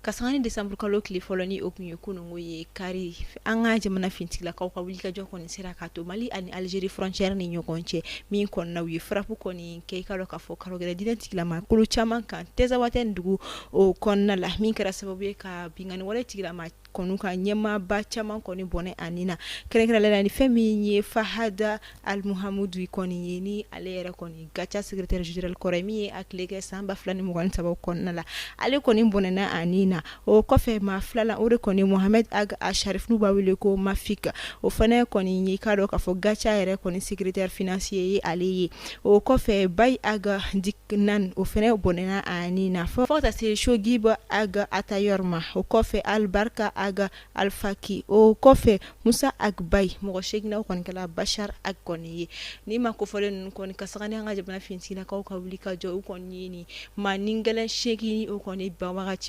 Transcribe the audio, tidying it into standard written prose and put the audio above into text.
Ka sanga ni décembre kalo tile fɔlɔ, ni o tun ye kununko ye kari, an ka jamana finitigilakaw ka wulikajɔ kɔni sera k'a to Mali ani Algérie frontière ni ɲɔgɔn cɛ, min kɔnɔna u ye frappe kɔni kɛ, i ka dɔn k'a fɔ karogɛlɛ diinɛ tigilama kulu caman kan Tɛzawatɛn dugu o kɔnɔna la, min kɛra sababu ye ka binkanni wale tigilama kɔni ka ɲɛmaaba caman kɔni bɔnɛ a ni na, kɛrɛnkɛrɛnnenya la ni fɛn min ye Fahad Almuhamudu kɔni ye, ni ale yɛrɛ kɔni GATIA secrétaire général kɔrɔ ye, min ye a tile kɛ san 2023 kɔnɔna la, ale kɔni bɔnɛna a ni na. O kɔfɛ, maa filanan, o de kɔni Mohamed Ag Asharif, n'u b'a wele ko Mafik, o fana kɔni ye, k'a dɔn k'a fɔ GATIA yɛrɛ kɔni secrétaire financier ye ale ye. O kɔfɛ, Bay Ag Diknan, o fana bɔnɛna a ni na, fo ka taa se Shogib Ag Atayor ma. O kɔfɛ, Albarka Ag Alfaki, o kɔfɛ Musa Ag Bay. Mɔgɔ seeginnan kɔni kɛla Bashar Ag kɔni ye. Ni ma kofɔlen ninnu kɔni, ka sanga ni an ka jamana finitigilakaw ka wuli ka jɔ, u kɔni ye nin maa ni gɛlɛn 8 o kɔni banbagaci.